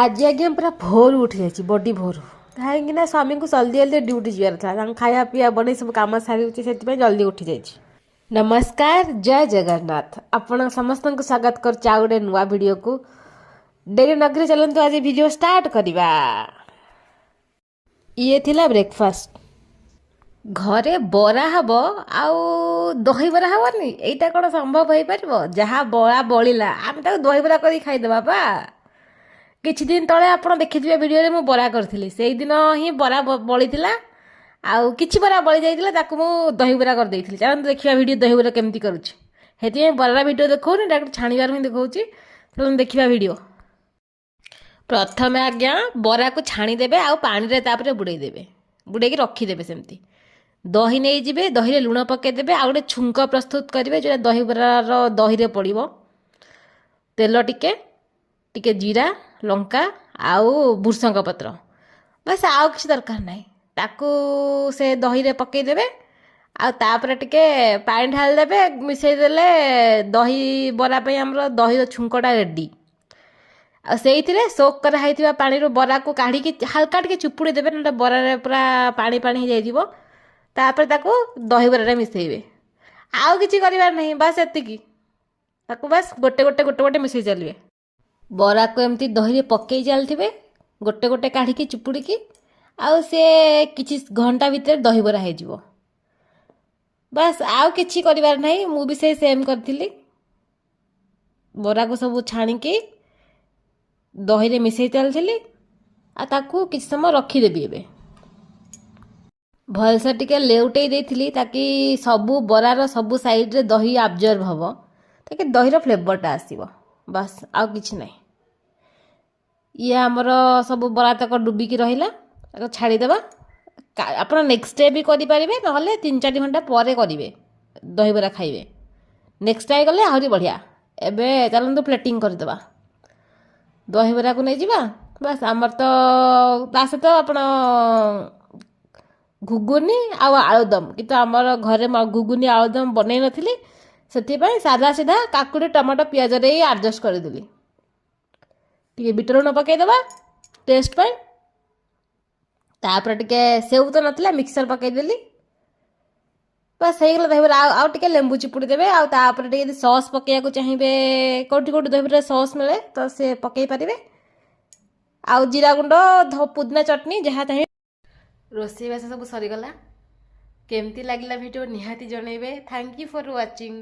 ଆଜି ଆଜ୍ଞା ପୁରା ଭୋରୁ ଉଠିଯାଇଛି, ବଡ଼ି ଭୋରୁ। କାହିଁକି ନା ସ୍ୱାମୀଙ୍କୁ ଜଲ୍ଦି ଜଲ୍ଦି ଡ୍ୟୁଟି ଯିବାର ଥିଲା। ତାଙ୍କ ଖାଇବା ପିଇବା ବନେଇ ସବୁ କାମ ସାରିଛି, ସେଥିପାଇଁ ଜଲ୍ଦି ଉଠିଯାଇଛି। ନମସ୍କାର, ଜୟ ଜଗନ୍ନାଥ। ଆପଣ ସମସ୍ତଙ୍କୁ ସ୍ୱାଗତ କରୁଛି ଆଉ ଗୋଟେ ନୂଆ ଭିଡ଼ିଓକୁ। ଡେରି ନକରି ଚାଲନ୍ତୁ, ଆଜି ଭିଡ଼ିଓ ଷ୍ଟାର୍ଟ କରିବା। ଇଏ ଥିଲା ବ୍ରେକଫାଷ୍ଟ। ଘରେ ବରା ହବ ଆଉ ଦହିବରା ହବନି, ଏଇଟା କ'ଣ ସମ୍ଭବ ହେଇପାରିବ? ଯାହା ବରା ବଳିଲା, ଆମେ ତାକୁ ଦହିବରା କରିକି ଖାଇଦେବା ପା। କିଛି ଦିନ ତଳେ ଆପଣ ଦେଖିଥିବେ ଭିଡ଼ିଓରେ, ମୁଁ ବରା କରିଥିଲି। ସେଇଦିନ ହିଁ ବରା ବଳିଥିଲା ଆଉ କିଛି ବରା ବଳି ଯାଇଥିଲା, ତାକୁ ମୁଁ ଦହିବରା କରିଦେଇଥିଲି। ଚାଲନ୍ତୁ ଦେଖିବା ଭିଡ଼ିଓ, ଦହିବରା କେମିତି କରୁଛି। ସେଥିପାଇଁ ବରାର ଭିଡ଼ିଓ ଦେଖାଉନି, ଡାଇରେକ୍ଟ ଛାଣିବାର ହିଁ ଦେଖାଉଛି। ଚାଲନ୍ତୁ ଦେଖିବା ଭିଡ଼ିଓ। ପ୍ରଥମେ ଆଜ୍ଞା ବରାକୁ ଛାଣିଦେବେ ଆଉ ପାଣିରେ ତାପରେ ବୁଡ଼େଇ ଦେବେ, ବୁଡ଼େଇକି ରଖିଦେବେ ସେମିତି। ଦହି ନେଇଯିବେ, ଦହିରେ ଲୁଣ ପକାଇଦେବେ ଆଉ ଗୋଟେ ଛୁଙ୍କ ପ୍ରସ୍ତୁତ କରିବେ, ଯେଉଁଟା ଦହିବରାର ଦହିରେ ପଡ଼ିବ। ତେଲ ଟିକେ, ଟିକେ ଜିରା, ଲଙ୍କା ଆଉ ଭୃସଙ୍ଗ ପତ୍ର, ବାସ୍, ଆଉ କିଛି ଦରକାର ନାହିଁ। ତାକୁ ସେ ଦହିରେ ପକାଇଦେବେ ଆଉ ତାପରେ ଟିକେ ପାଣି ଢାଳିଦେବେ, ମିଶାଇ ଦେଲେ ଦହି ବରା ପାଇଁ ଆମର ଦହିର ଛୁଙ୍କଟା ରେଡ଼ି। ଆଉ ସେଇଥିରେ ସୋକ୍ କରାହେଇଥିବା ପାଣିରୁ ବରାକୁ କାଢ଼ିକି ହାଲକା ଟିକେ ଚୁପୁଡ଼ି ଦେବେ, ନହେଲେ ବରାରେ ପୁରା ପାଣି ପାଣି ହେଇଯାଇଥିବ। ତାପରେ ତାକୁ ଦହିବରାରେ ମିଶାଇବେ। ଆଉ କିଛି କରିବାର ନାହିଁ, ବାସ୍ ଏତିକି। ତାକୁ ବାସ୍ ଗୋଟେ ଗୋଟେ ଗୋଟେ ଗୋଟେ ମିଶାଇ ଚାଲିବେ। ବରାକୁ ଏମିତି ଦହିରେ ପକେଇ ଚାଲିଥିବେ ଗୋଟେ ଗୋଟେ କାଢ଼ିକି ଚୁପୁଡ଼ିକି, ଆଉ ସେ କିଛି ଘଣ୍ଟା ଭିତରେ ଦହିବରା ହେଇଯିବ। ବାସ୍, ଆଉ କିଛି କରିବାର ନାହିଁ। ମୁଁ ବି ସେଇ ସେମ୍ କରିଥିଲି। ବରାକୁ ସବୁ ଛାଣିକି ଦହିରେ ମିଶାଇ ଚାଲିଥିଲି ଆଉ ତାକୁ କିଛି ସମୟ ରଖିଦେବି। ଏବେ ଭଲସେ ଟିକେ ଲେଉଟେଇ ଦେଇଥିଲି, ତାକି ସବୁ ବରାର ସବୁ ସାଇଡ଼ରେ ଦହି ଆବଜର୍ଭ ହେବ, ତାକି ଦହିର ଫ୍ଲେଭରଟା ଆସିବ। ବାସ୍, ଆଉ କିଛି ନାହିଁ। ଇଏ ଆମର ସବୁ ବରା ତକ ଡୁବିକି ରହିଲା, ତାକୁ ଛାଡ଼ିଦେବା। ଆପଣ ନେକ୍ସଟ ଡେ ବି କରିପାରିବେ, ନହେଲେ 3-4 ଘଣ୍ଟା ପରେ କରିବେ, ଦହିବରା ଖାଇବେ। ନେକ୍ସଟ ଡେ କଲେ ଆହୁରି ବଢ଼ିଆ। ଏବେ ଚାଲନ୍ତୁ ପ୍ଲେଟିଂ କରିଦେବା। ଦହିବରାକୁ ନେଇଯିବା। ବାସ୍, ଆମର ତ ତା ସହିତ ଆପଣ ଘୁଗୁନି ଆଉ ଆଳୁଦମ। କିନ୍ତୁ ଆମର ଘରେ ଘୁଗୁନି ଆଳୁଦମ ବନେଇ ନଥିଲି, ସେଥିପାଇଁ ସାଧା ସିଧା କାକୁଡ଼ି, ଟମାଟୋ, ପିଆଜରେ ହିଁ ଆଡ଼ଜଷ୍ଟ କରିଦେଲି। ଟିକେ ବିଟ ଲୁଣ ପକାଇଦେବା ଟେଷ୍ଟ ପାଇଁ। ତାପରେ ଟିକେ ସେଉ ତ ନଥିଲା, ମିକ୍ସଚର ପକାଇଦେଲି। ବାସ୍, ହେଇଗଲା ଦହିବରା। ଆଉ ଟିକେ ଲେମ୍ବୁ ଚିପୁଡ଼ି ଦେବେ ଆଉ ତାପରେ ଟିକେ ଯଦି ସସ୍ ପକାଇବାକୁ ଚାହିଁବେ, କେଉଁଠି କେଉଁଠି ଦହିବରା ସସ୍ ମିଳେ, ତ ସେ ପକାଇ ପାରିବେ। ଆଉ ଜିରା ଗୁଣ୍ଡ, ପୁଦିନା ଚଟଣି, ଯାହା ଚାହିଁବେ। ରୋଷେଇବାସ ସବୁ ସରିଗଲା। କେମିତି ଲାଗିଲା ଭିଡ଼ିଓ, ନିହାତି ଜଣେଇବେ। Thank you for watching.